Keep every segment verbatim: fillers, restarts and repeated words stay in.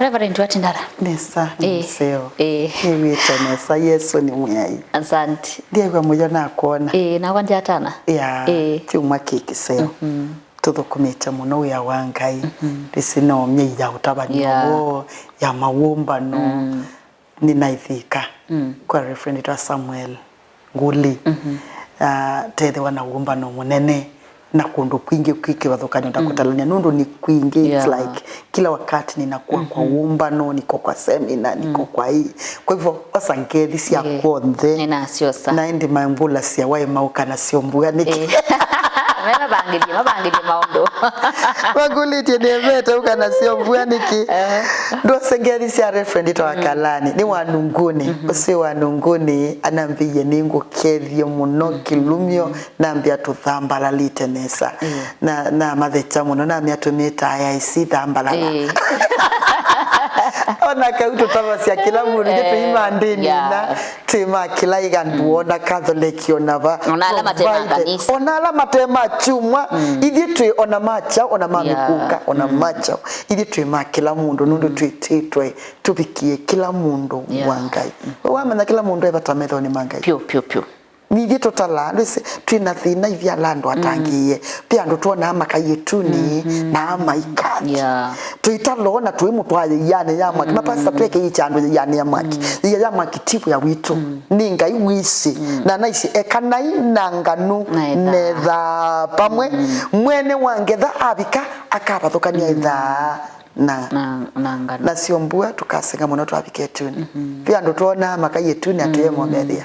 Reverend Watindara. Nesa, ĩĩ, nĩseo. Ĩĩ. Nĩwĩte nesa, Yesu nĩ Mwĩai. Asante. Ndiaigua mũyo nakwona. Ĩĩ, nakwa ndiatana. Ya, ĩĩ, kyumwa kĩ kĩseo. Mhm. Tũthũkũmĩte mũno wĩa wa Ngai. Mhm. Ndĩsĩ no myei ya ũtavany'a, yeah, woo, ya mawũmbano. Mm. Nĩnaĩthĩka, mm, kwa Reverend wa Samuel Nguli. Mhm. Ah, tethĩwa na wũmbano mũnene na kũndũ kwingĩ kwĩ kĩvathũkany'o, mm, ndakũtalany'a nũndũ nĩ kwingĩ. It's, yeah, like kila wakati ninakuwa kwa, mhm, wũmbano, niko kwa seminar, niko, mm, kwa hii. Kwa hivyo, osa ngethi sya, yeah, kw'onthe. Nĩnasyosa. Na ĩndĩ mambũlasya waĩ maũka nasyo mbua nĩkĩ? Eh. Mevangĩthie, mavangĩthie maũndũ. Mangũlĩtye nĩevete ũka nasyo mbua nĩkĩ? Eh. Ndwose ngethi sya Reverend Ito wa, mm, Kalani, nĩ wa Nunguni. Mhm. Ũsĩ wa Nunguni anambĩie nĩngũkethie mũno, mm, kĩlumyo, nambĩa tũthambalalĩte nesa. Mm. Na, namathecha mũno, namya tũmĩtaa ya isi thambalala. Eh. Ona kau tũtavasya kĩla mũndũ, eh, tũima ndĩnĩ, yeah, na twĩ ma kĩla ĩga, mm, nduona Catholic ona va. Ona ala mate ma, provided, kanisa, ona ala mate ma kyumwa, mm, ithyĩ twĩ ona ma kyaũ, ona ma, yeah, mĩkũka, ona, mm, ma kyaũ. Ithyĩ twĩ ma kĩla mũndũ, nũndũ, mm, twĩtĩtwe tũvikie kĩla mũndũ, yeah, wa Ngai. Mm. We wamanya kĩla mũndũ e vata methonĩ ma Ngai. Pyũ, pyũ, pyũ. Nithyĩ tũtalaa, ndwĩsĩ, twĩ na thĩna ithyĩ ala andũ atangĩĩe. Mm. Ve andũ twonaa makai ĩtunĩ, mm-hmm, na maikathi. Yeah. Tũitaloo na tũimũtwaa yĩianĩ ya mwaki. Mm. Mapasta twekĩĩkya andũ yĩianĩ ya mwaki. Mm. Yĩia ya mwaki ti wĩa witũ. Mm. Nĩ Ngai wĩsĩ. Mm. Na naisye, ekanai na nganu, na ethaa, na ethaa pamwe. Mm. Mwene wa ngetha avika, akavathũkania, mm, ethaa na, na, na nganu. Nasyo mbua tũkaseng'a mũno twavika ĩtunĩ. Mm-hmm. Ve andũ twonaa makai ĩtunĩ, atũye, mm, momethĩa.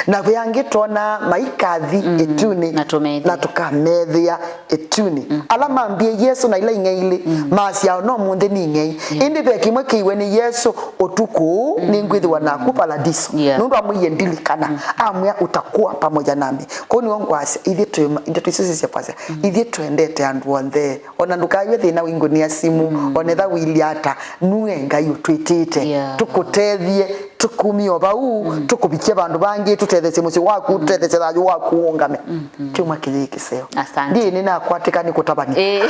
Na ve angĩ twonaa maikathi, mm, ĩtunĩ, na tũmethĩa, na tũkamethĩa ĩtunĩ. Mm. Ala mambie Yesũ na ila ing'ei ilĩ, mm, masya, "O na ũmũnthĩ nĩ ing'ei." Yeah. Ĩndĩ ve kĩmwe kĩiwe nĩ Yesũ, "Ũtukũ ũũ, mm, nĩngwĩthĩwa naku Paladiso." Yeah. Nũndũ amwĩie, "Ndilikana." Mm. Amwĩa, "Utakuwa pamoja nami." Kwoou nĩw'o ngwasya, ithyĩ twĩ ma-, ndeto icio sisya kwasya, mm, ithyĩ twendete andũ onthe. Ona ndũkaw'e thĩna wingũnĩa simũ, mm, ona etha wĩilye ata, nue Ngai ũtwĩtĩte. Yeah. Tũkũtethye, tũkumie o vau, mm, tũkũvikye vandũ vangĩ, tũtetheesye mũsyĩ waku, mm, tũtetheesye thayũ waku ũũngame. Mm, mm. Kyumwa kĩyĩ kĩseo. Asante. Ndiĩ nĩnakwatĩka nĩ kũtavany'a. Eh,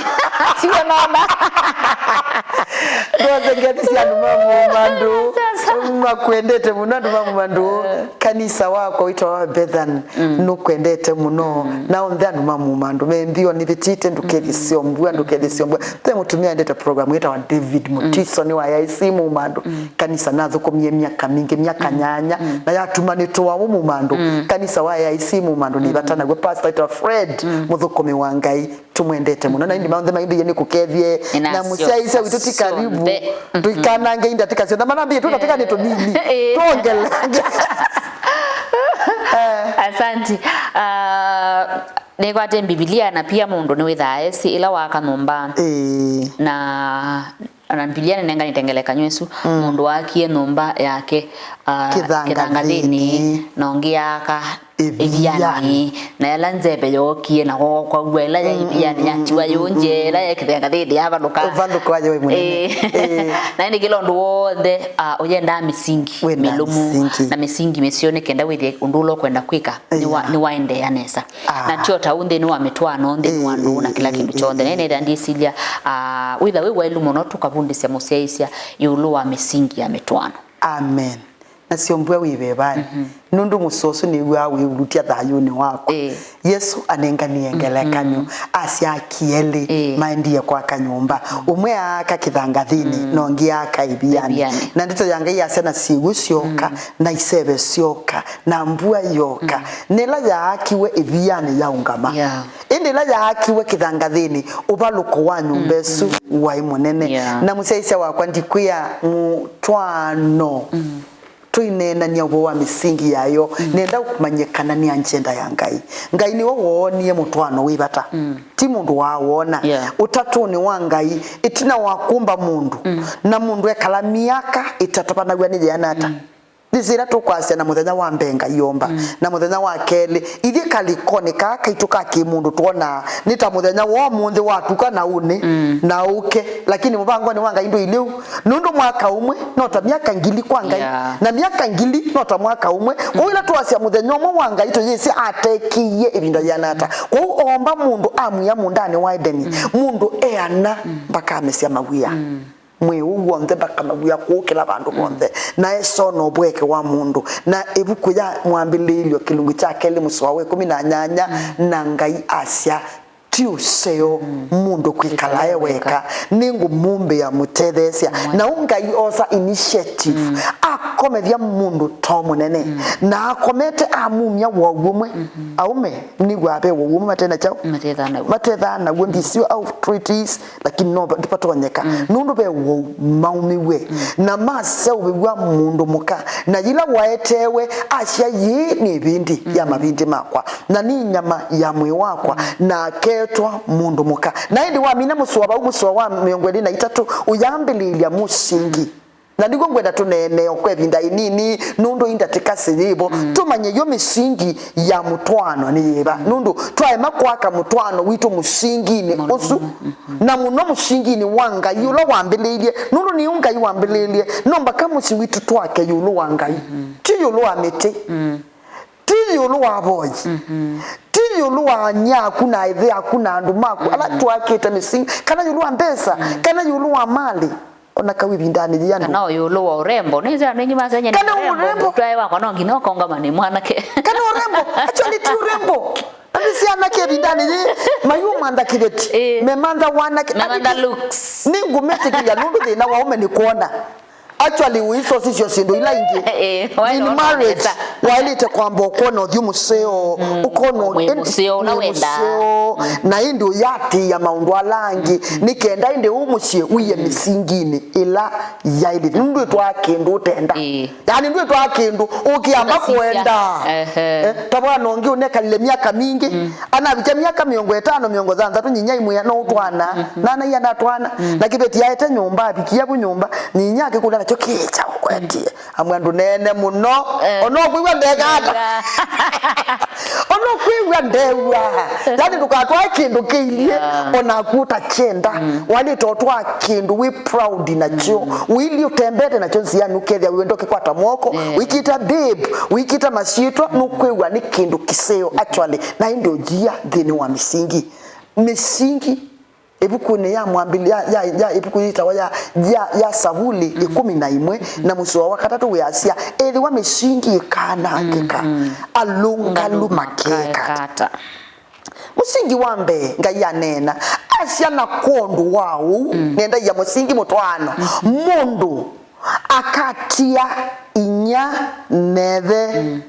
sio naona. Ndwose ngethi sya andũ ma Mumandũ. Sasa. Makwendete mũno andũ ma Mumandũ. Eh. Kanisa wakwa wĩtawa Bethan, mm, nũkwendete mũno. Mm. Na onthe andũ ma Mumandũ me nthĩ nĩvĩtĩte, ndũkethye, mm, syo mbua, ndũkethye syo mbua. Ve mũtumĩa endete program wĩtawa David, mm, Mutiso, nĩ wa A I C Mumandũ. Mm. Kanisa nathũkũmie myaka mingĩ, myaka, mm, nyanya, mm, na yatuma nĩtũa ũ Mumandũ. Mm. Kanisa wa A I C Mumandũ nĩ, mm, ivata naw'o pastor wĩtawa Fred, mm, mũthũkũmi wa Ngai. Tũmwendete mũno, na ĩndĩ maũndũ maingĩ nĩ kũkethie. Na mũsyaĩĩsya witũ ti karibu. Mhm. Tũikanange ndatĩka syonthe. Manambie tu ndatĩka nĩ tũnini. Eh. Tuongelenge. Eh. Asante. Ah, nĩkwate Mbivilia na pia mũndũ nĩwĩthaa esi ĩla waka nyũmba. Eh. Na, na Mbivilia nĩnenganĩte ngelekany'o ĩsu. Mm. Mũndũ wakie nyũmba yake, ah, kĩthangathĩnĩ, kĩthangathĩnĩ, na ũngĩ yaka ĩvianĩ. Ĩvianĩ. Na ĩla nzeve yookie, na kwa, kwaw'a ĩla ya, mm, ĩvianĩ, mm, yatiwa, mm, yũnje, mm, ĩla ya kĩthangathĩnĩ yavalũka. Ũvalũko wayo wĩ mũnene. Ĩĩ. Ĩĩ. Na ĩndĩ kĩla ũndũ w'onthe, ah, ũyendaa mĩsingi mĩlũmu, mĩsingi, na mĩsingi mĩseo nĩ kenda wĩthĩe ũndũ ũla ũkwenda kwĩka nĩ wa, yeah, nĩwaendeea nesa. Ah. Na tyo ta ũu nthĩnĩ wa mĩtwaano, nthĩnĩ wa andũ na kĩla kĩndũ kyonthe. Ĩĩ. Na nĩnĩthĩa ndĩsilya, ah, wĩtha wĩ waĩlu mũno tũkavundĩsya mũsyaĩĩsya ĩũlũ wa mĩsingi ya mĩtwaano. Amen. Nasyo mbua wĩ vevanĩ. Mhm. Nũndũ mũsoa ũsu nĩw'aa wĩulutya thayũnĩ wakwa. Ĩĩ. Yesũ anenganie ngelekany'o, mhm, asya aki elĩ, ĩĩ, maendie kwaka nyũmba. Mhm. Ũmwe aaka kĩthangathĩnĩ, mm, na ũngĩ aaka ĩvianĩ. Ĩvianĩ. Na ndeto ya Ngai yasya, na syĩw'ũ syooka, mm, na iseve syooka, na mbua yooka. Mm. Na ĩla yaakiwe ĩvianĩ yaũngama. Yeah. Ĩndĩ ĩla yaakiwe kĩthangathĩnĩ, ũvalũko wa nyũmba, mm, ĩsu, mm, waĩ mũnene. Yeah. Na mũsyaĩĩsya wakwa, ndikwĩa mũtwaano. Mm. Tũineenany'a ũvoo wa mĩsingi yayo. Mm. Nenda ũmanye kana nĩ agenda ya Ngai. Ngai nĩwe woonie mũtwaano wĩ vata. Mm. Ti mũndũ waawona. Yeah. Ũtatũnĩ wa Ngai, ĩtina wa kũmba mũndũ, mm, na mũndũ ekala myaka ĩtatavanaw'a nĩ yĩana ata. Mm. Nĩsĩ ĩla tũkwasya na mũthenya wa mbee Ngai oomba, mm, na mũthenya wa kelĩ, ithyĩ kalĩkonĩ kaa kaitũ ka kĩ-mũndũ twonaa nĩ ta mũthenya wa ũmũnthĩ watuka na ũnĩ, mm, na ũke. Lakini mũvangonĩ wa Ngai ndũilyĩ ũu, nũndũ mwaka ũmwe no ta myaka ngili kwa Ngai, yeah, na myaka ngili no ta mwaka ũmwe. Kwoou ĩla twasya mũthenya ũmwe wa Ngai, tũyĩsĩ atekĩie ĩvinda yĩana ata. Kwoou oomba mũndũ amwia mũũndanĩ wa Edeni, mm, mũndũ eana, mm, mpaka amesya mawĩa. Mm. Mwĩĩ ũu w'onthe, mbaka mawia kũũkĩla vandũ vonthe, na esona ũvweke wa mũndũ. Na ĩvuku ya Mwambĩlĩĩlyo kĩlungu kya kelĩ mũsoa wa ĩkũmi na nyanya, na Ngai asya, "Ti ũseo mũndũ kwĩkala e weka, nĩngũmũmbĩa mũtetheesya." Na ũu Ngai osa initiative, akomethya mũndũ to mũnene, na akomete amumya wau ũmwe. Aũme nĩw'aa ve wau ũmwe mate na kyaũ? Matethaa naw'o. Matethaa naw'o, ndisiwa how true it is, lakini no va-, vatonyeka. Nũndũ ve wau maumiw'e, na maseũvĩw'a mũndũ mũka, na yĩla waetewe asya, "Yĩĩ nĩ ĩvĩndĩ ya mavĩndĩ makwa, na nĩ nyama ya mwĩĩ wakwa," na aketwa mũndũ mũka. Na ĩndĩ wamina mũsoa vau, mũsoa wa mĩongo ĩlĩ na itatũ, ũyambĩlĩĩlya mũsingi. Na nĩw'o ngwenda tũneenee o kwa ĩvinda ĩnini, nũndũ ii ndatĩka siyĩvo. Tũmanye yo mĩsingi ya mũtwaano nĩ yĩva, nũndũ twaema kwaka mũtwaano witũ mũsinginĩ ũsu, na mũno mũsinginĩ wa Ngai ũla wambĩlĩĩlye, nũndũ nĩu Ngai wambĩlĩĩlye. No mbaka mũsyĩ witũ twake ĩũlũ wa Ngai, ti ĩũlũ wa mĩtĩ. Ti ĩũlũ wa voi. Ti ĩũlũ wa nyaku na ĩthe yaku na andũ maku ala twakĩte mĩsingi, kana ĩũlũ wa mbesa, kana ĩũlũ wa malĩ, ona kau ĩvindanĩ yĩĩ andũ. Kana o ĩũlũ wa ũrembo. Nĩsĩ andũ aingĩ masenye nĩ kana ũrembo, ũrembo. Mũtwae wakwa no nginya ũkaũngama nĩ mwanake. Kana ũrembo, actually ti ũrembo. Na nĩ sya anake ĩvindanĩ yĩĩ, mayũmantha kĩveti, ĩĩ, memantha wanake. Memantha looks. Nĩngũmetĩkĩlya nũndũ thĩna wa ũme nĩ kwona. Actually, ũisosisyo syĩndũ ila ingĩ. Eh, waĩle in ona marriage, mbesa. Waĩlĩte kwamba ũkona ũthyũ mũseo, ũkona mwĩĩ mũseo, ũla wendaa. Mũseo, na ĩndĩ ũyatĩĩa maũndũ ala angĩ, nĩ kenda ĩndĩ ũ mũsyĩ ũie mĩsinginĩ ĩla yaĩlĩte. Nũndũ ndwĩtwaa kĩndũ ũtenda. Eh. Yaani, ndwĩtwaa kĩndũ ũkĩamba kwenda. Ehe. Eh, ta vwana ũngĩ ũnekalile myaka mingĩ, anavikya myaka mĩongo ĩtano, mĩongo thanthatũ, nyinya imwĩa no ũtwana. Na anaia ndatwana. Na kĩveti aete nyũmba, avikie vu nyũmba, nyinya akĩkũlya nakyo kĩĩ kyaũ ũkwetie. Amwĩa ndũneene mũno. Eh. Ona ũkwĩw'a ndekata. Ona ũkwĩw'a ndew'a. Yaani ndũkatwae kĩndũ kĩilyĩ, yeah, onaku ũtakyenda. Waĩlĩte ũtwaa kĩndũ wĩ proud nakyo. Ũilyĩ ũtembete nakyo nzĩanĩ ũkethĩa wĩenda ũkĩkwata moko. Eh. Wĩkĩta babe, wĩkĩta masyĩtwa, nũkwĩw'a nĩ kĩndũ kĩseo actually. Na ĩndĩ ũyia nthĩnĩ wa mĩsingi. Mĩsingi Ĩvukunĩ ya mwambĩlĩ-, ya, ya, ya ĩvuku yĩtawa ya, ya, ya Savuli ĩkũmi na ĩmwe na mũsoa wa katatũ wĩasya, "Ethĩwa mĩsingi ĩkaanangĩka, alũngalu makeeka ata?" Mũsingi wa mbee, Ngai aneena, asya, "Na kwondũ wa ũu, nĩendaĩa mũsingi mũtwaano, mũndũ akatia inyia na ĩthe."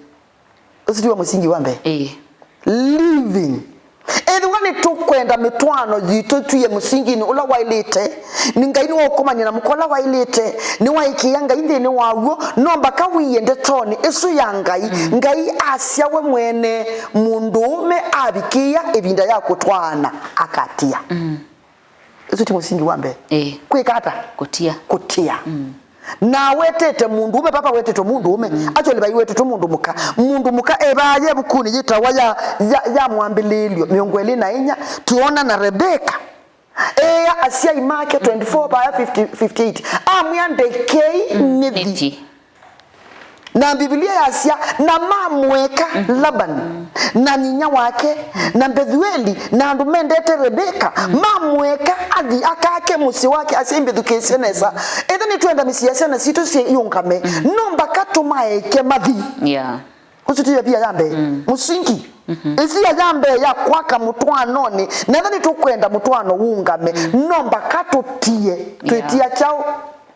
Ũsu tiw'o mũsingi wa mbee? Ĩĩ. Living. Ethĩwa nĩtũkwenda mĩtwaano yitũ twĩe mũsinginĩ ũla waĩlĩte, nĩ Ngai nĩwaũkomany'a na mũka ũla waĩlĩte, nĩwaĩkĩĩa Ngai nthĩnĩ waw'o, no mbaka wĩe ndetonĩ ĩsu ya Ngai. Ngai asya we mwene, mũndũũme avikĩĩa ĩvinda ya kũtwaana, akatia. Ũsu ti mũsingi wa mbee. Ĩĩ. Kwĩka ata? Kũtia. Kũtia. Na awetete mũndũũme, papa wetete mũndũũme. Actually, vai wetete mũndũ mũka. Mũndũ mũka evaye ĩvukunĩ yĩtawa ya, ya, ya Mwambĩlĩĩlyo mĩongo ĩlĩ na inya, tuona na Rebeka. Ea asyai make twenty-four vaya fifty, fifty-eight. Amwĩa, "Ndekei nĩthi." Nĩthi. Na Mbivilia yasya, "Na mamũeka Laban na nyinya wake, na Mbethueli, na andũ mendete Rebeka, mamũeka athi akake mũsyĩ wake." Asyai, mbĩthukĩĩsye nesa. Ethĩwa nĩtwenda mĩsyĩ ya syana sitũ syĩũngame, no mbaka tũmaeke mathi. Yeah. Ũsu ti ĩvia ya mbee. Mũsingi. Ĩvia ya mbee ya kwaka mũtwaanonĩ, na ethĩwa nĩtũkwenda mũtwaano ũũngame, no mbaka tũtie. Yeah. Twĩtia kyaũ?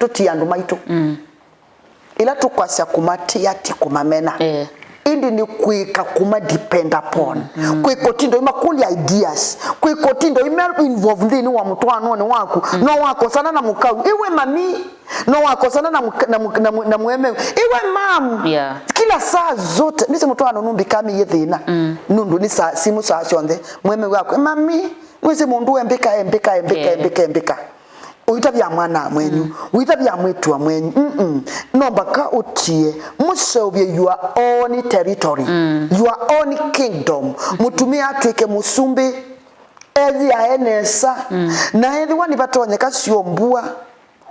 Tũtie andũ maitũ. Ĩla tũkwasya kũmatĩa ti kũmamena. Eh. Ĩndĩ nĩ kwĩka kũma depend upon. Kwĩka ũtindo imakũlya ideas. Kwĩka ũtindo ime involve nthĩnĩ wa mũtwaanonĩ waku. No wakosana na mũkau. Iwe mami. No wakosana na mũka-, na mũka-, na mũ-, na mũemeu. Iwe mam. Yeah. Kila saa zote. Nĩsĩ mũtwaano nũmbĩkaa mĩie thĩna. Nũndũ nĩ saa, simũ saa syonthe. Mũemeu wakwa. Mami. Nĩsĩ mũndũ embĩka, embĩka, embĩka, embĩka, embĩka. Ũitavya mwana mwenyu, ũitavya mwĩĩtu wa mwenyu. Mm-mm. No mbaka ũtie, mũseũvye your own territory, your own kingdom. Mũtumĩa atw'ĩke mũsumbĩ, eyĩae nesa. Na ethĩwa nĩvatonyeka syombua,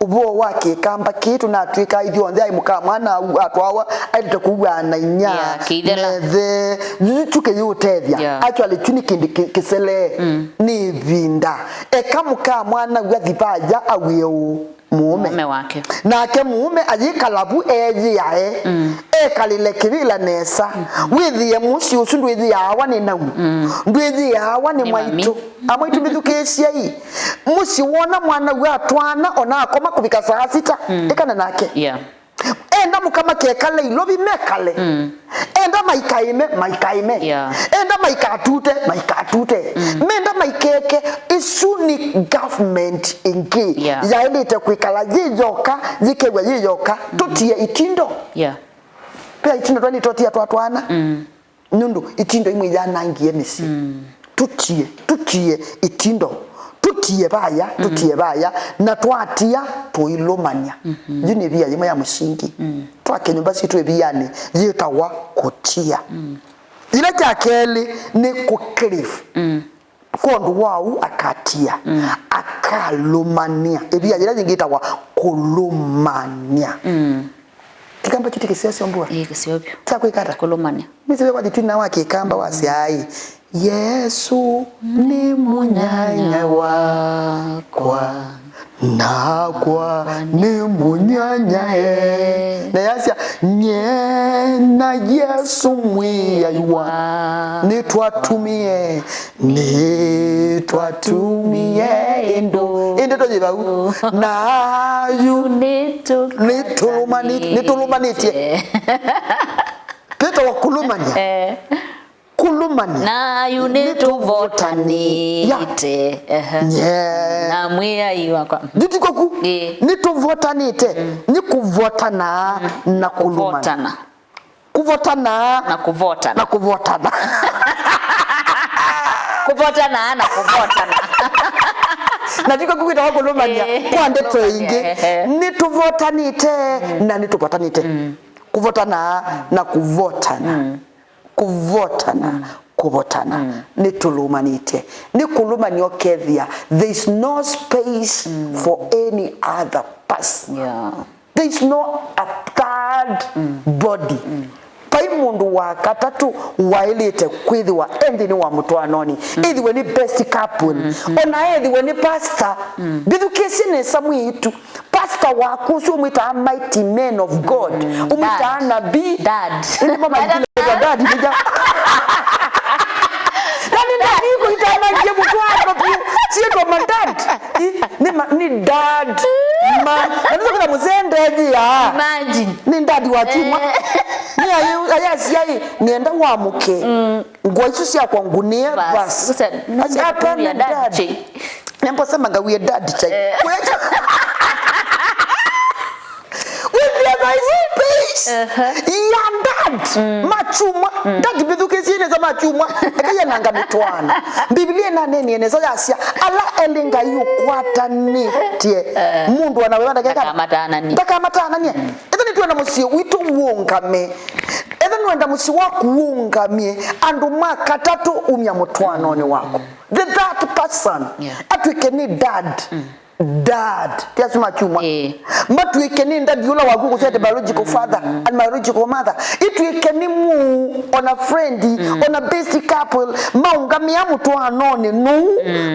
ũvoo wa kĩkamba kĩĩ tũnatw'ĩka ithyonthe aĩ mũka mwana au atwawa, aĩlĩte kũw'aa na inya, yeah, kĩithela, methe, yu kĩyĩũtethya. Yeah. Actually, kyu nĩ kĩndũ kĩ-, kĩselee. Nĩ ĩvinda. Eka mũka mwana au athi vaya aw'e ũũ. mũũme. Mũũme wake. Nake mũũme ayĩkala vu eyĩae, ekalĩle kĩvĩla nesa. Wĩthĩe mũsyĩ ũsu ndwĩthĩaawa nĩ nau, ndwĩthĩaawa nĩ mami. Nĩ mwaitũ. Amwaitũ, mĩthukĩĩsyai. Mũsyĩ wona mwanau atwaana ona akoma kũvika saa sita, ĩkana nake. Yeah. Enda mũka makekale ilovi mekale. Enda maikaĩme, maikaĩme. Yeah. Enda maikatute, maikatute. Menda maikeke, isu nĩ government ĩngĩ. Yeah. Yaĩlĩte kwĩkala yĩ yoka, yĩkew'a yĩ yoka. Tũtie itindo. Yeah. Pea itindo twanĩtotia twatwaana. Nũndũ itindo imwe iyanangie mĩsyĩ. Tũtie, tũtie itindo. Tũtie vaya, tũtie vaya, na twatia tũilũmany'a. Yu nĩ via yĩmwe ya mũsingi. Twake nyũmba sitũ ĩvianĩ yĩtawa kũtia. Yĩla kya kelĩ nĩ kũcleave. Kwondũ wa ũu akatia, akalũmany'a. Ĩvia yĩla yĩngĩ yĩtawa kũlũmany'a. Kĩkamba kĩu ti kĩseo syo mbua? Ĩĩ, kĩseo vyũ. Kya kwĩka ata? Kũlũmany'a. Nĩsĩ we wathi twina wa kĩkamba wasya, "Ai, Yesũ nĩ mũnyanya wakwa, nakwa nĩ mũnyanyae." Na yasya, "Nyie na Yesũ Mwĩai wa, nĩtwatumie, nĩtwatumie ĩndũ." Ĩndĩ tũyĩ vau. Na yu nĩtũlũmani-, nĩtũlũmanĩtye. Petro wa kũlũmany'a. Eh. Kũlũmany'a. Na yu nĩtũvotanĩte. Yeah. Ehe. Yeah. Na Mwĩai wakwa. Yu ti kw'o ku. Ĩĩ. Nĩtũvotanĩte. Nĩ kũvotana na kũlũmany'a. Kũvotana. Kũvotana. Na kũvotana. Na kũvotana. Kũvotana na kũvotana. Na ti kw'o ku kwĩtawa kũlũmany'a. Ĩĩ. Kwa ndeto ĩngĩ. Ehe. Nĩtũvotanĩte na nĩtũvotanĩte. Kũvotana na kũvotana. Kũvotana, kũvotana. Nĩtũlũmanĩtye. Nĩ kũlũmany'a ũkethĩa there is no space for any other person. Yeah. There is no a third body. Vai mũndũ wa katatũ waĩlĩte kwĩthĩwa e nthĩnĩ wa mũtwaanonĩ. Ethĩwe nĩ best couple, ona ethĩwe nĩ pastor. Mbĩthukĩĩsye nesa mwĩĩtu. Pastor waku ũsu ũmwĩtaa mighty men of God. Ũmwĩtaa nabii. Dad. Ĩndĩ mama, dad nĩja. Na nĩ dad iko itanangie mũtwaano vyũ. Siĩtwa ma dad. I, nĩ ma, nĩ dad. Ma. Na nĩsokela mũsendethia. Imagine. Nĩ dad wa chuma. Eh. Nĩ ayi, ayasya ĩ, nĩenda wamũke. Ngũa isu syakwa ngũnĩe. Bas. Bas. Sasa, asya, "Hapana, dad." Nĩmbosa mangawie dad chai. Eh. Kwecha. Wĩthĩa na space ya dad. Machuma. Dad mbĩthukĩĩsye nesa machuma. Eka yananga mĩtwaano. Mbivilia ĩnanenie nesa yasya, ala elĩ Ngai ũkwatanĩtye. Mũndũ ona wĩva ndakeka. Ndakamatananie. Ndakamatananie. Ĩtha nĩtwenda mũsyĩ witũ wũngame. Ĩtha nĩwenda mũsyĩ waku wũngamie andũ ma katatũ umya mũtwaanonĩ waku. The third person. Yeah. Atw'ĩke nĩ dad. Dad. Ti asu machuma. Eh. Matw'ĩke nĩ dad ũla waku kũsete biological father and biological mother. Itw'ĩke nĩ mũu, ona friend, ona best couple, maũngamĩa mũtwaanonĩ nũu,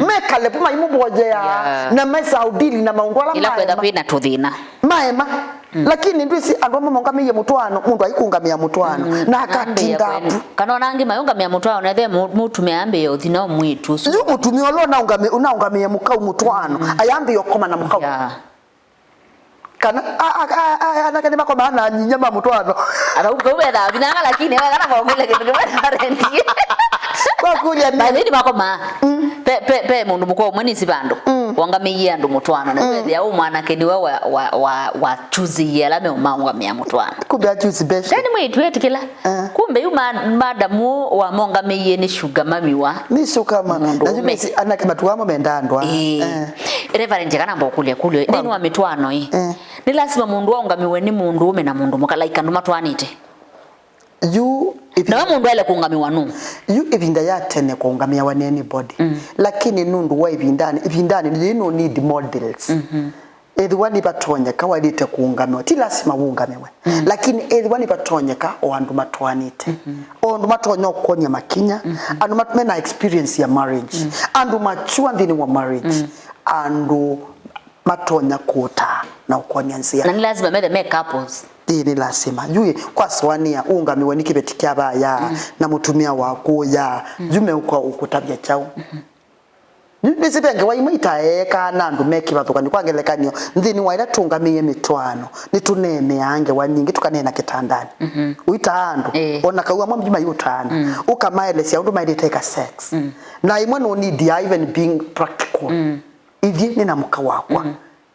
mekale pu maimũvoyea, yeah, na mesa ũdili na maũndũ ala ila kwenda maema. Kwĩna tũthĩna. Maema. Lakini ndwĩsĩ andũ amwe maũngamĩie mũtwaano, mũndũ aikũngamĩa mũtwaano, na akatinda apu. Kana ona angĩ mayũngamĩa mũtwaano, ethe mũ-, mũtumĩa ambĩĩa ũthi na mwĩĩtu ũsu. Yu mũtumĩa ũla ũnaũngamĩ-, ũnaũngamĩe mũkau mũtwaano, ayambĩĩa ũkoma na mũkau. Yeah. Kana, a, a, a, a, anake nĩmakomaa na nyinya ma mũtwaano. Ata kau vethaa vinanga, lakini wekana kwa kwĩle kĩndũ kĩmwe na rendi. Kwa kũlya nĩ. Bathĩni makomaa. Pe, pe, pe mũndũ mũka ũmwe nĩsi vandũ. Wongamĩie andũ mũtwaano, na wethĩa ũ mwanake nĩwe wa, wa, wa, wa choose-ie ala me maũngamĩa mũtwaano. Kumbe a choose best. Then mwĩĩtu etĩkĩla. Eh. Kumbe yu ma-, madam ũ wamũngamĩie nĩ sugar mami wa. Nĩ sugar mami. Mũndũ na yu ũme. Mesi anake matuamo menda andũ a. Ĩĩ. Eh. Reverend, kana mbokũlya kũlyo. Nthĩnĩ wa mĩtwaano ĩ. Eh. Nĩ lasima mũndũ aũngamiwe nĩ mũndũ ũme na mũndũ mũka, like, andũ matwaanĩte. Yu ĩvinda. Nawe mũndũ aĩle kũũngamĩwa nũũ? Yu ĩvinda ya tene kwaũngamĩawa nĩ anybody. Lakini nũndũ wa ĩvindanĩ, ĩvindanĩ yĩĩ no need models. Ethĩwa nĩvatonyeka waĩlĩte kũũngamĩwa, ti lasima wũngamĩwe. Lakini ethĩwa nĩvatonyeka, o andũ matwaanĩte. O andũ matonya ũkwony'a makinya, andũ mat-, mena experience ya marriage. Andũ mature nthĩnĩ wa marriage. Andũ matonya kũũtaa na ũkwony'a nzĩa. Na nĩ lazima methe me couples. Ĩĩ, nĩ lasima. Yu ĩ, kwasũanĩa ũũngamĩwe nĩ kĩveti kya vaya na mũtumĩa waku ũya. Yu meũka ũkũtavya kyaũ? Yu nĩsĩ ve ngewa imwe itaeekaa na andũ me kĩvathũkany'o. Kwa ngelekany'o, nthĩnĩ wa ĩla tũũngamĩe mĩtwaano, nĩtũneeneaa ngewa nyingĩ, tũkaneena kĩtandanĩ. Ũitaa andũ, ĩĩ, o na kau amwe mayũtaana, ũkamaelesya ũndũ maĩlĩte ĩka sex. Na imwe nũnidia even being practical. Ithyĩ nĩ na mũka wakwa,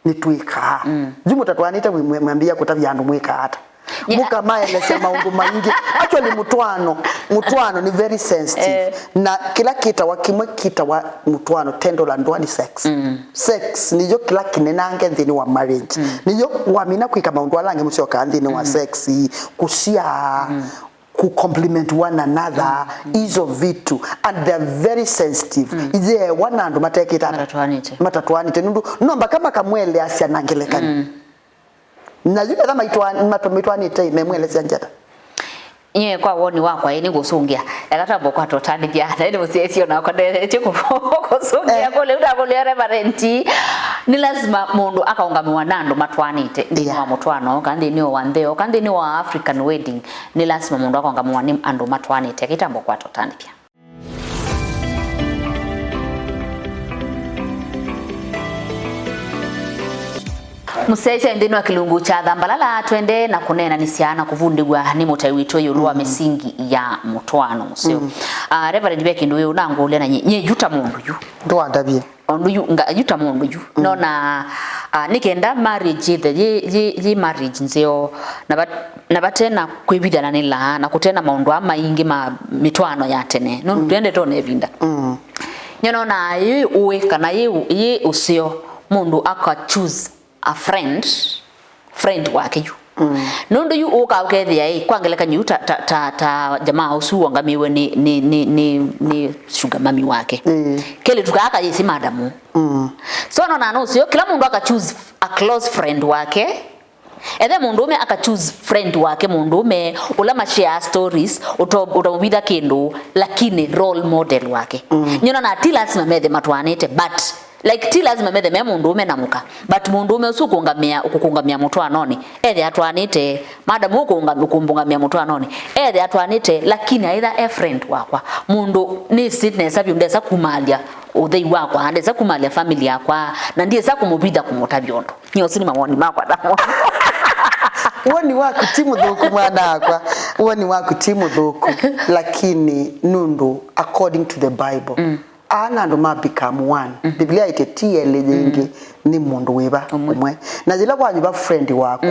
nĩtwĩkaa. Yu mũtatwaanĩte mwĩ-, mwĩ-, mwambĩĩa kũtavya andũ mwĩkaa ata? Mũkamaelesya maũndũ maingĩ. Actually, mũtwaano, mũtwaano nĩ very sensitive. Eh. Na kĩla kĩtawa, kĩmwe kĩtawa mũtwaano, tendo la ndoa nĩ sex. Sex nĩyo kĩla kĩnenange nthĩnĩ wa marriage. Nĩyo wamina kwĩka maũndũ ala angĩ mũsyokaa nthĩnĩ wa sex, kũsyaa, ku compliment one another, izo vitu, and they're very sensitive. Iyeewa na andũ matekĩta ata? Matatwaanĩte. Matatwaanĩte. Nũndũ no mpaka makamweleasya na ngelekany'o. Na yu etha maitwa-, matwa-, maitwaanĩte, memwelesya njata? Nyie kwa woni wakwa, ĩ, nĩngũsũngĩa. Eka twambe kwatũtanĩthya. Na ĩndĩ mũsyaĩĩsyo nakwa ndeetye kũ-, kũsũngĩa kũlĩ, ndakũlĩa Reverend. Nĩ lazima mũndũ akaũngamĩwa na andũ matwaanĩte nthĩnĩ wa mũtwaano, kana nthĩnĩ wa nthĩ, kana nthĩnĩ wa African wedding. Nĩ lasima mũndũ akaũngamĩwa nĩ andũ matwaanĩte. Kĩtambo kwatũtanĩthya. Mũsyaĩĩsya nthĩnĩ wa kĩlungu kya Thambalala, twende na kũneenanĩsya na kũvundĩw'a nĩ mũtai witũ ĩũlũ wa mĩsingi ya mũtwaano mũseo. Ah, Reverend, ve kĩndũ wĩ ũnangũlya na nyie, nyie yu ta mũndũ yu. Ndwandavye. Ũndũ yu, nga-, yu ta mũndũ yu. Nona, ah, nĩ kenda marriage yĩthe yĩ, yĩ, yĩ marriage nzeo, na va-, na vate na kwĩvithananĩla, na kũte na maũndũ aa maingĩ ma mĩtwaano ya tene. Nũndũ twendete ona ĩvinda. Nyie nona yĩ ũĩ kana yĩ, yĩ ũseo mũndũ aka choose a friend, friend wake yu. Nũndũ yu ũka ũkethĩa, ĩ, kwa ngelekany'o yu ta, ta, ta, ta jamaa ũsu wongamĩwe nĩ, nĩ, nĩ, nĩ, nĩ sugar mami wake. Kelĩtu kaa kayĩsĩ madamu. So nona no ũseo, kĩla mũndũ aka choose a close friend wake. Ethe mũndũũme aka choose friend wake mũndũũme, ũla ma share stories, ũto-, ũtamũvitha kĩndũ, lakini role model wake. Nyie nona ti lazima methe matwaanĩte, but like, ti lazima methe me mũndũũme na mũka, but mũndũũme ũsu ũkũngamĩa, ũkũkũngamĩa mũtwaanonĩ, ethe atwaanĩte, madam ũkũnga-, ũkũmbũngamĩa mũtwaanonĩ, ethe atwaanĩte, lakini aitha e friend wakwa. Mũndũ nĩsĩ nesa vyũ ndesa kumaalya ũthei wakwa, ndesa kumaalya family yakwa, na ndiesa kũmũvitha kũmũtavya ũndũ. Nyie ũsu nĩ mawoni makwa namo. Woni waku ti mũthũku, mwana wakwa. Woni waku ti mũthũku, lakini nũndũ according to the Bible, Aa na andũ ma become one. Biblia ĩtĩ ti elĩ yĩngĩ, nĩ mũndũ wĩva? Ũmwe. Ũmwe. Na yĩla wanyuva friend waku,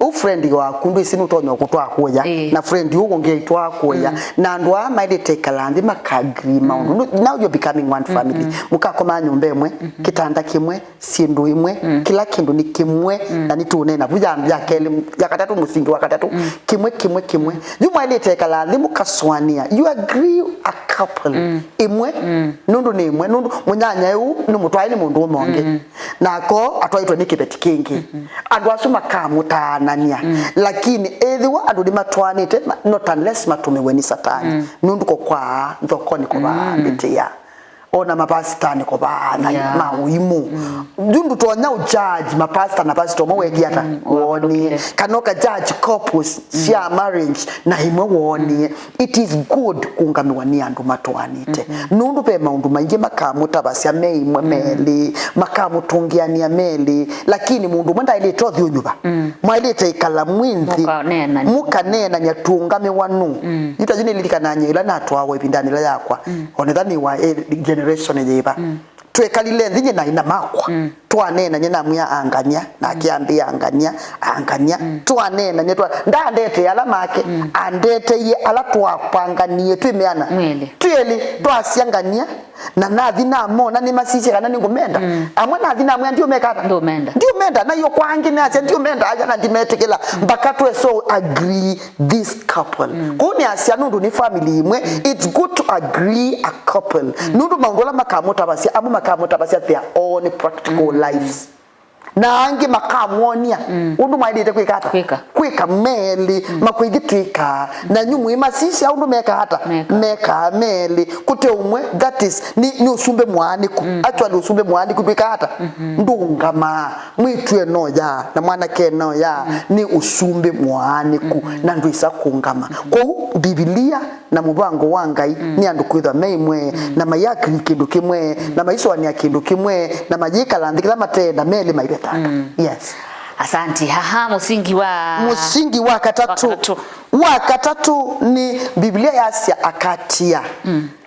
ũu friend waku ndwĩsĩ nũtonya kũtwaa kũya, ĩĩ, na friend ũũ ũngĩ aitwaa kũya. Na andũ aa maĩlĩte ĩkala nthĩ maka agree maũndũ. Nũ-, now you're becoming one family. Mũkakoma nyũmba ĩmwe, kĩtanda kĩmwe, syĩndũ imwe, kĩla kĩndũ nĩ kĩmwe, na nĩtũũneena vu ya, ya kelĩ, ya katatũ, mũsingi wa katatũ, kĩmwe, kĩmwe, kĩmwe. Yu mwaĩlĩte ĩkala nthĩ mũkasũanĩa. You agree a couple. Ĩmwe, nũndũ nĩ ĩmwe, nũndũ mũnyanya ũũ nĩ mũtwae nĩ mũndũũme ũngĩ. Nako atwaĩtwe nĩ kĩveti kĩngĩ. Andũ asu makamũtaanania. Lakini ĩthĩwa andũ nĩmatwaanĩte, ma-, not unless matũmĩwe nĩ Satani. Nũndũ kũkwaa nthokoni kũvaambĩtĩa. Ona mapasitani kũvaana, yeah, ma ũimũ. Yu ndũtonya ũjudge mapasita na pasita ũmwe weekie ata, mm, wonie. Kana ũkajudge couples sya marriage na ĩmwe wonie. It is good kũũngamĩwa nĩ andũ matwaanĩte. Nũndũ ve maũndũ maingĩ makamũtavasya me ĩmwe melĩ, makamũtũngĩanĩa melĩ, lakini mũndũ ũmwe ndaĩlĩte ũthi ũnyuva. Mwaĩlĩte ĩkala mwĩ nthĩ, mũkaneenanĩa, tũũngamĩwa nũũ? Yu ta yu nĩlilikanaa nyie ĩla natwawa ĩvindanĩ ĩla yakwa. Onetha nĩ wa, eh, generation yĩva. Twekalile nthĩ nyie na ina makwa. Twaneenany'a namwĩa angany'a, nake ambĩa angany'a, angany'a. Twaneenany'a twa-, ndandetee ala make, andeteie ala twapanganie twĩ meana. Mwĩlĩ. Twĩ elĩ, twasya ngany'a, na nathi namona nĩmasisye kana nĩngũmenda. Amwe nathi namwĩa ndiũmeka ata? Ndiũmenda. Ndiũmenda, na yo kwa angĩ nasya ndiũmenda, aya na ndimetĩkĩla. Mpaka twesa agree this couple. Kũu nĩ asya nũndũ nĩ family ĩmwe, it's good to agree a couple. Nũndũ maũndũ ala makamũtavasya, amwe makamũtavasya their own practical lives. Na angĩ makamwonia ũndũ maĩlĩte kwĩka ata? Kwĩka. Kwĩka melĩ, makwĩthi twĩkaa. Na nyu mwĩmasisya ũndũ mekaa ata? Mekaa. Mekaa melĩ. Kũte ũmwe, that is, nĩ, nĩ ũsumbĩ mũaanĩku. Actually, ũsumbĩ mũaanĩku ndwĩkaa ata? Ndũũngamaa. Mwĩĩtu enoya, na mwanake enoya, nĩ ũsumbĩ mũaanĩku. Na ndwĩsa kũũngama. Kwoou, Mbivilia na mũvango wa Ngai nĩ andũ kwĩthwa me ĩmwe, na mayakili kĩndũ kĩmwe, na maisũanĩa kĩndũ kĩmwe, na mayĩkala nthĩ kĩla mateenda melĩ maivetanga. Yes. Asanti. Haha mũsingi wa mũsingi wa katatũ. Wa katatũ. Wa katatũ nĩ Biblia yasya akatia,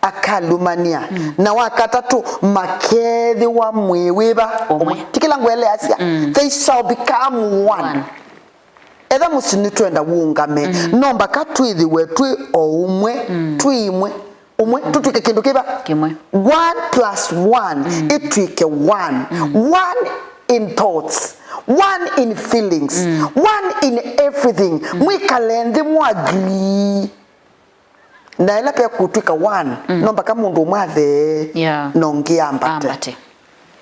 akalũmania, na wa katatũ makeethĩwa mwĩĩ wĩva? Ũmwe. Ti kĩla ngweleasya? They shall become one. One. Etha mũsyĩ nĩtwenda wũngame, no mbaka twĩthĩwe twĩ o ũmwe, twĩ ĩmwe, ũmwe, tũtw'ĩke kĩndũ kĩva? Kĩmwe. One plus one ĩtw'ĩke one. One in thoughts, one in feelings, one in everything. Mwĩkale nthĩ mwagree. Na ĩla ve kũtw'ĩka one, no mbaka mũndũ ũmwe athee, yeah, na ũngĩ ambate. Ambate.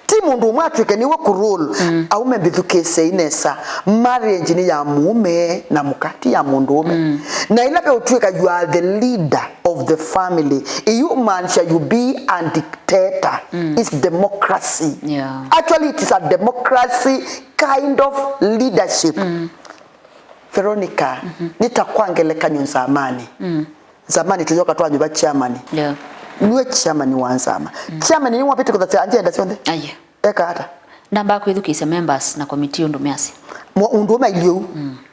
Ti mũndũ ũmwe atw'ĩke nĩwe kũrule. Aume, mbĩthukĩĩsyei nesa. Marriage nĩ ya mũũme na mũka, ti ya mũndũũme. Na ĩla ve ũtw'ĩka you are the leader of the family, ĩyu maanisha you be a dictator. It's democracy. Yeah. Actually, it is a democracy kind of leadership. Veronica, nĩ ta kwa ngelekany'o nzamanĩ. Nzamanĩ tũyoka twanyuva chairman. Yeah. Nue chairman wa nzama. Chairman nĩ wavĩte kũthasya agenda syonthe? Aye. Eka ata? Ndambaa kwĩthukĩĩsya members na committee ũndũ measya. Mo-, ũndũ ũmailyĩ ũu.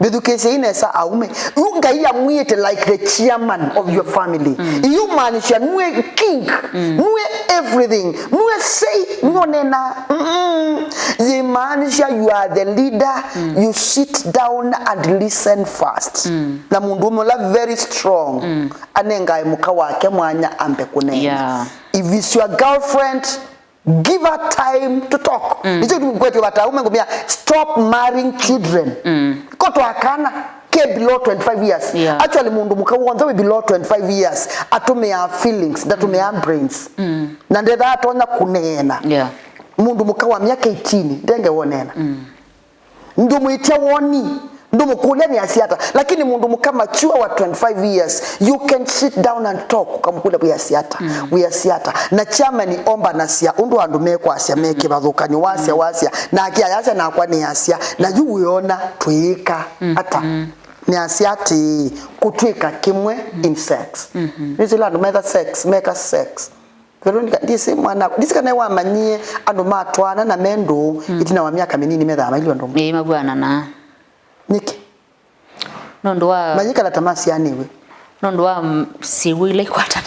Mbĩthukĩĩsyei nesa aume. Yu Ngai amwĩte like the chairman of your family. Yu maanisha nue king, nue everything, nue sei, nue nena. Mm-mm. Yĩmaanisha you are the leader, you sit down and listen first. Na mũndũũme ũla very strong anengae mũka wake mwanya ambe kũneena. Yeah. If it's your girlfriend, give her time to talk. Nĩkyo ngwetye vata aume ngũmĩa, stop marrying children. Ko twakana ke below twenty-five years. Yeah. Actually, mũndũ mũka w'onthe wĩ below twenty-five years atũmĩaa feelings, ndatũmĩaa brains. Na ndethaa atonya kũneena. Yeah. Mũndũ mũka wa myaka eighteen ndenge woneena. Ndũmwĩtya woni, ndũmũkũlya nĩasya ata. Lakini mũndũ mũka mature wa twenty-five years, you can sit down and talk, ũkamũkũlya wĩasya ata, wĩasya ata. Na chairman ombanasya ũndũ andũ mekwasya me kĩvathũkany'o, wasya, wasya, nake ayasya, nakwa nĩasya, na yu wĩona twĩĩka ata. Nĩasya atĩĩ, kũtw'ĩka kĩmwe in sex. Nĩsĩ ĩla andũ metha sex, meka sex. Veronica, ndisi mwana, ndisi kana wamanyie andũ matwaana na me ndũũ itina wa myaka mĩnini methaa mailye ũndũ ũmwe. Ĩĩ, mavuananaa. Nĩkĩ? Nũndũ wa manyikala ta masyaanĩw'e. Nũndũ wa, mm, syĩw'ũ ila ikwatana.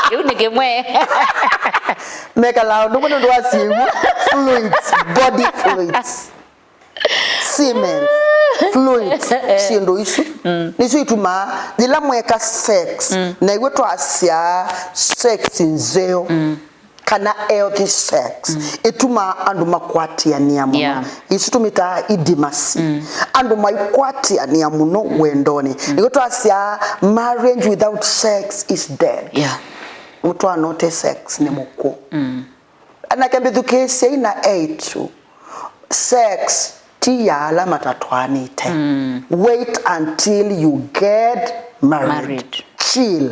Kĩu nĩ kĩmwe. Mekalaa ũndũ ũmwe nũndũ wa syĩw'ũ, fluids, body fluids. Semen, fluids, syĩndũ isu nĩsyo itumaa yĩla mweka sex, na iw'e twasya sex nzeo, kana healthy sex, ĩtumaa andũ makwatĩanĩa mũno. Yeah. Isu tũmĩtaa intimacy. Andũ maikwatĩanĩa mũno wendonĩ. Nĩkyo twasya marriage without sex is dead. Yeah. Mũtwaano ũte sex nĩ mũkw'ũ. Anake mbĩthukĩĩsyei na eĩtu. Sex ti ya ala matatwaanĩte. Wait until you get married. Married. Chill.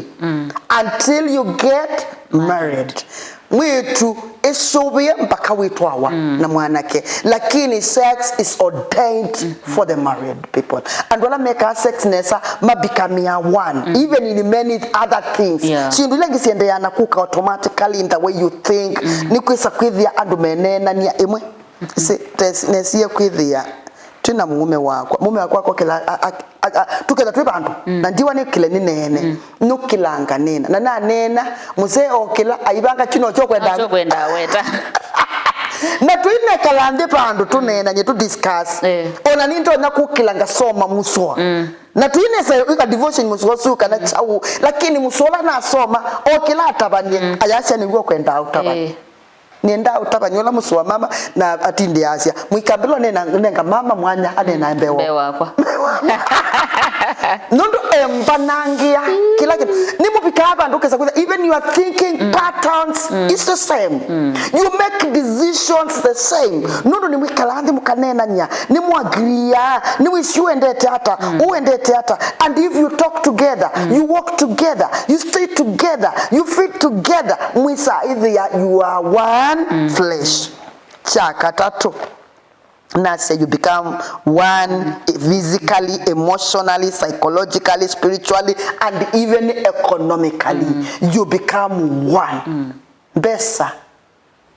Until you get married. Mwĩĩtu, ĩsũvĩe mpaka wĩtwawa na mwanake. Lakini sex is ordained for the married people. Andũ ala mekaa sex nesa mabikamĩa one, even in many other things. Yeah. Syĩndũ ila ingĩ siendeea na kũka automatically in the way you think. Nĩ kwĩsa kwĩthĩa andũ meneenania ĩmwe. Si, tes-, nesie kwĩthĩa twĩ na mũũme wakwa. Mũũme wakwa akokĩla, a, a, a, a, tũketha twĩ vandũ. Na ndiwa nĩkĩle nĩneene. Nũkĩlanga nĩna. Na naneena, mũsee okĩla, aivanga kyu nokyo kwendaa. Nokyo kwendaa weta. Na tũinekala nthĩ vandũ tũneenany'e, tũ discuss. Eh. Ona nĩ ndonya kũkĩla ngasoma mũsoa. Na tũinesa ika devotion mũsoa ũsu kana chau. Lakini mũsoa ũla nasoma, okĩla atavanie, ayasya nĩw'o kwendaa ũtavanie. Eh. Nĩendaa ũtavany'a ũla mũsũa mama, na atindĩaasya, mũikambĩlwa nena, nenga mama mwanya, anena mbee wa-, mbee wakwa. Nũndũ embanangĩa kĩla kĩndũ. Nĩmũvikaa vandũ ũkesa kwĩtha, even your thinking patterns is the same. You make decisions the same. Nũndũ nĩmwĩkalaa nthĩ mũkaneenany'a, nĩmũagriaa, nĩwĩsĩ ũendete ata, ũendete ata. And if you talk together, you walk together, you stay together, you feed together, mwĩsa ĩthĩa you are one flesh. Kya katatũ, nasya you become one physically, emotionally, psychologically, spiritually, and even economically. You become one. Mbesa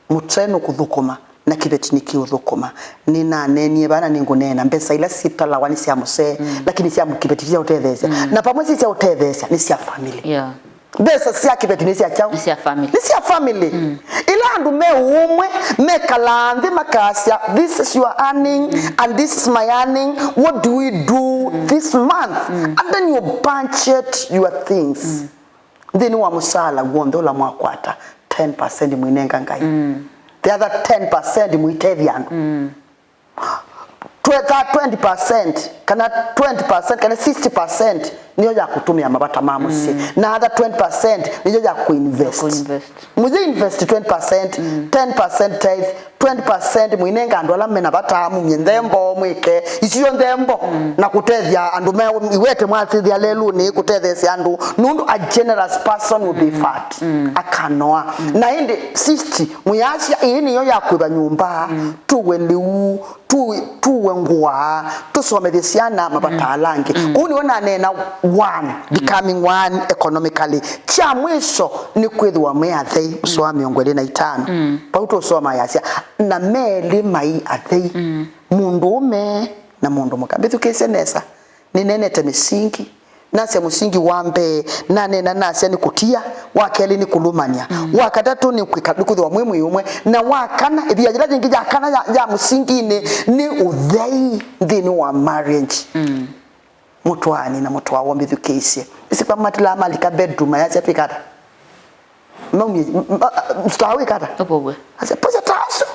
mũteno kũthũkũma na kĩveti nĩkĩũthũkũma. Nĩnaneenie vana nĩngũneena, mbesa ila sitalawa nĩ sya mũsee, lakini sya kĩveti sya ũtetheesya. Na vamwe si sya ũtetheesya, nĩ sya family. Yeah. Mbesa sya kĩveti nĩ sya kyaũ? Nĩ sya family. Nĩ sya family. Ĩla andũ me ũmwe, mekalaa nthĩ makasya, "This is your earning and this is my earning. What do we do this month?" And then you budget your things. Nthĩnĩ wa mũsaala w'onthe ũla mwakwata, ten percent mũinenga Ngai. The other ten percent mũitethya andũ. Twe-, that twenty percent, kana twenty percent, kana sixty percent nĩyo ya kũtũmĩa mavata ma mũsyĩ. Na other twenty percent nĩyo ya kũinvest. Kũinvest. Mũyĩ invest twenty percent, ten percent tithe, twenty percent mũinenga andũ ala mena vata, mumye nthembo, mwĩke isio nthembo, na kũtethya andũ me iwete mwasĩthya lelũnĩ, kũtetheesya andũ, nũndũ a generous person will be fat, akanoa. Na ĩndĩ sixty, mũyasya, ĩĩ nĩyo ya kwĩva nyũmba, tuwe lĩu, tu-, tuwe ngũa, tũsomethye syana mavata ala angĩ. Kũu nĩwe naneena one, becoming one economically. Kya mwisho nĩ kwĩthĩwa mwĩ athei, mũsoa wa mĩongo ĩlĩ na itano. Vau tũsoma yasya, "Na melĩ mai athei, mũndũũme na mũndũ mũka." Mbĩthukĩĩsye nesa. Nĩneenete mĩsingi. Nasya mũsingi wa mbee, naneena nasya nĩ kũtia, wa kelĩ nĩ kũlũmany'a, wa katatũ nĩ kwĩka-, nĩ kwĩthĩwa mwĩ mwĩĩ ũmwe, na wa kana, ĩvia yĩla yĩngĩ ya kana ya, ya mũsinginĩ nĩ ũthei nthĩnĩ wa marriage. Mũtwaani na mũtwawa mbĩthukĩĩsye. Ĩsĩ kwa matilaa malika bedroom, ayasya twĩka ata? Maumie, m-, m-, a-, a-, mstaa wĩka ata? Ũvow'e. Asya, "Posa ta asu."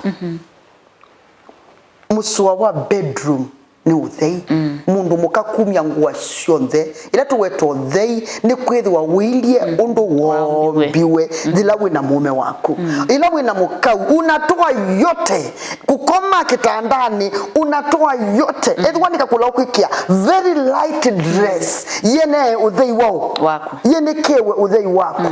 Mũsoa wa bedroom nĩ ũthei. Mũndũ mũka kumya ngũa syonthe. Ĩla tũweta ũthei, nĩ kwĩthĩwa ũilye ũndũ wombiwe yĩla wĩ na mũũme waku. Ĩla wĩ na mũkau, unatoa yote. Kũkoma kitandani, unatoa yote. Ethĩwa nĩ kakũla ũkwĩkĩa, very light dress, yene ũthei wao. Waku. Yenĩkĩwe ũthei waku.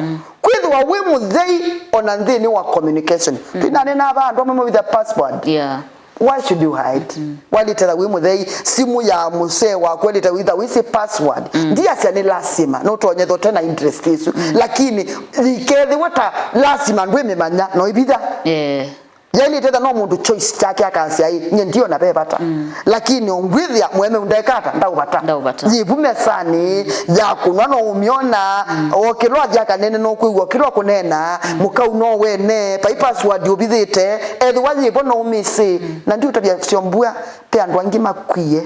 Kwĩthĩwa wĩ mũthei ona nthĩnĩ wa communication. Twĩnanena ava andũ amwe mawitha password. Yeah. Why should you hide? Wailĩte tha wĩ mũthei, simũ ya mũsee waku wailĩte wĩtha wĩsĩ password. Ndiasya nĩ lasima, no ũtonye thote na interest ĩsu. Lakini ikethĩwa ta lasima ndwĩmĩmanya, no ĩvitha. Eh. Yailĩte tha no mũndũ choice kyake akasya, "Ĩ, nye ndiona ve vata." Lakini ũngwĩthĩa mũeme ndekata, ndaũvata. Ndaũvata. Yĩvu mesanĩ ya kũnwa no ũmyona, o kĩla ũthi akanene no kwĩw'a, o kĩla ũkũnena, mũkau no wene, vai password ũvithĩte, ethĩwa yĩvo no ũmĩsĩ. Na ndiũtavya syombua, ve andũ angĩ makwie,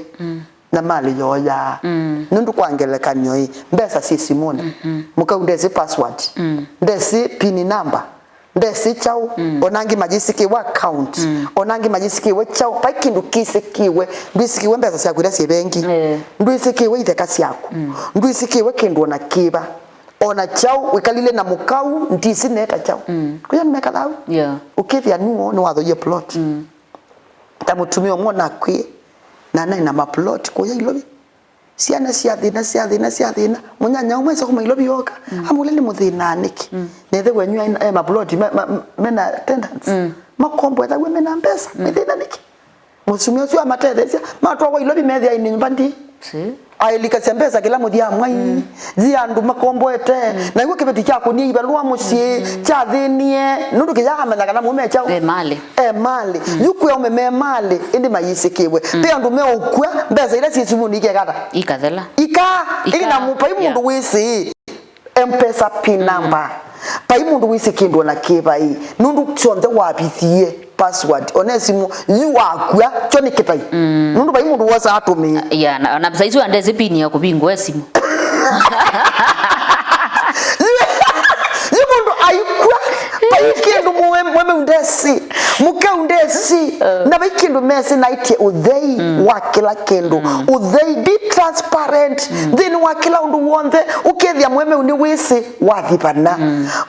na malĩ yoyaa. Nũndũ kwa ngelekany'o ĩ, mbesa syĩ simũnĩ. Mũkau ndesĩ password, ndesĩ pin number, ndesĩ kyaũ, ona angĩ mayĩsĩkĩwe account, ona angĩ mayĩsĩkĩwe kyaũ, vai kĩndũ kĩsĩkĩwe, ndwĩsĩkĩwe mbesa syaku ila syĩ vengi, eh, ndwĩsĩkĩwe itheka syaku, ndwĩsĩkĩwe kĩndũ ona kĩva, ona kyaũ, wĩkalile na mũkau, ndisi neta kyaũ. Kũya nĩmekatha au. Yeah. Ũkĩthĩa nuo nĩwathoie plot. Ta mũtumĩa ũmwe nakwĩ, na naĩ na maplot kũya Ilovi. Syana sya thĩna, sya thĩna, sya thĩna. Mũnyanya ũmwe esa kuma Ilovi yoka. Amũle nĩ mũthĩnaa nĩkĩ? Nethe wenyu e, e maploti me, ma, mena tenants. Makomboethaw'a mena mbesa. Nĩ thĩna nĩkĩ? Mũsumĩa ũsu amatetheesya, matwawa Ilovi methĩa ĩnĩ nyũmba ndi. Si. Aĩlikasya mbesa kĩla mũthya mwai. Zi andũ makomboete. Na iw'o kĩveti kya kũnia ivalũa mũsyĩ, kyathĩnie. Nũndũ kĩya amanya kana mũme kyaũ. E malĩ. E malĩ. Yu kwĩ aume me malĩ, ĩndĩ mayĩsĩkĩwe. Ve andũ meũkw'a, mbesa ila syĩ simũnĩ ikekata. Ikathela. Ika, ika, ina mu-, vai mũndũ wĩsĩ M-Pesa pin number. Vai mũndũ wĩsĩ kĩndũ ona kĩ vai. Nũndũ kyonthe wavithie password. Ona simũ, yu wakw'a, kyo nĩ kĩvai. Nũndũ vai mũndũ wosa atũmĩe. Ya, na, na saizi wandesi pin ya kũvingũa simũ. Yu mũndũ aikw'a, Vai kĩndũ mũe-, mũemeu ndesĩ, mũkau ndesĩ, na vai kĩndũ mesĩ naĩtye ũthei wa kĩla kĩndũ. Ũthei, be transparent nthĩnĩ wa kĩla ũndũ w'onthe, ũkethĩa mũemeu nĩwĩsĩ wathi vana.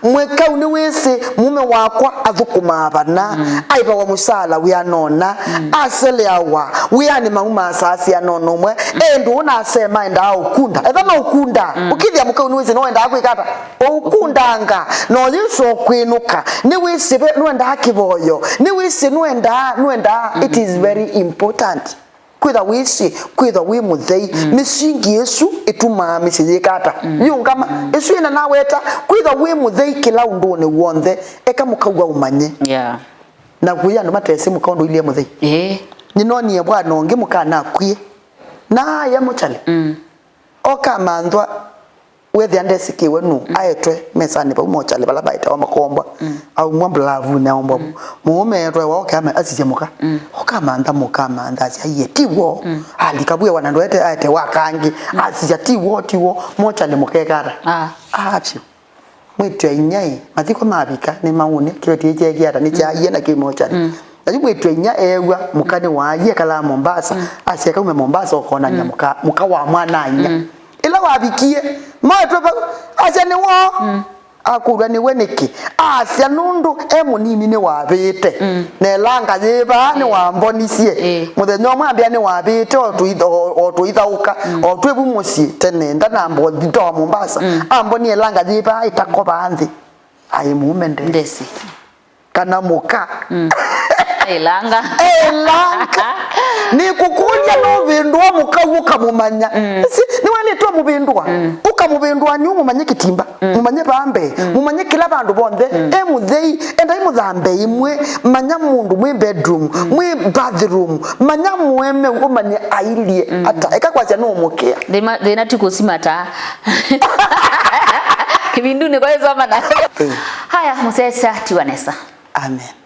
Mũkau nĩwĩsĩ mũme wakwa athũkũmaa vana, aivawa mũsaala wĩanona, aseleawa wĩanĩ maumaa saa sianona ũmwe, ĩndĩ ũnasema endaa ũkunda. Etha no ũkunda, ũkethĩa mũkau nĩwĩsĩ no endaa kwĩka ata? Ũkundanga, no Yesũ ũkwĩnũka. Nĩwĩsĩ ve-, nwendaa kĩvoyo. Nĩwĩsĩ nwendaa, nwendaa. It is very important. Kwĩtha wĩsĩ, kwĩtha wĩ mũthei. Mĩsingi ĩsu ĩtumaa mĩsyĩ yĩka ata? Yĩũngama. Ĩsu ĩna naweta, kwĩtha wĩ mũthei kĩla ũndũnĩ w'onthe. Eka mũkau aũmanye. Yeah. Na kũi andũ matesĩ mũka ũndũ ilie mũthei. Ĩĩ. Nĩnonie bwana ũngĩ mũka nakwie. Na aya mũchale. Okamanthwa, wethĩa ndesĩkĩwe nũ, aetwe mesanĩ vau mochale vala vaetawa makombwa, aumwa mbulavunĩ aombwa vu. Mũũme etwaĩwa oke ame-, asisya mũka. Okamantha mũka amantha asya, "Aiye, ti w'o." Alika vu ewa na ndũete aete wa kangĩ, asisya, "Ti w'o, ti w'o." Mochale mũkekata. Ah. Aatyo. Mwĩĩtu-a-inyia-ĩ, mathiko mavika, nĩmaũnĩa, kĩveti kyeekie ata, nĩkyaaie na kĩ mochari. Na yu mwĩĩtu-a-inyia eew'a mũka nĩwaaie, ekalaa Mombasa, asya kaume Mombasa ũkonany'a mũka, mũka wa mwana-a-inyia. Ĩla wavikie, maetwe vau, asya nĩ woo. Akũlw'a nĩwe nĩkĩ, asya nũndũ e mũnini nĩwavĩĩte. Na ĩlanga yĩ vaa nĩwambonisye. Ĩĩ. Mũthenya ũmwe ambĩa nĩwavĩĩte o tũitha-, o, o tũithaũka, o twĩ vu mũsyĩ tene, ndanamba ũthitoa Mombasa. Ambonie ĩlanga yĩ vaa ĩtakovaa nthĩ. Aĩ mũũme ndesĩ. Ndesĩ. Kana mũka. Ĩlanga. Ĩlanga. Nĩkũkũlya nũvĩndũa mũka ũkamũmanya. Si, nĩwaĩlĩtwe mũvĩndũa. Ũkamũvĩndũa nĩ ũmũmanye kĩtimba. Mũmanye vaa mbee. Mũmanye kĩla vandũ vonthe. E mũthei. Endai mũthambe imwe. Manya mũndũ mwĩ bedroom. Mwĩ bathroom. Manya mũemeu ũmanye ailyĩ ata. Eka kwasya nũũmũkĩa. Thĩna, thĩna ti kũsima taa. Kĩvindunĩ kwa ĩsoma na. Haya, mũsyaĩĩsya tiwa nesa. Amen.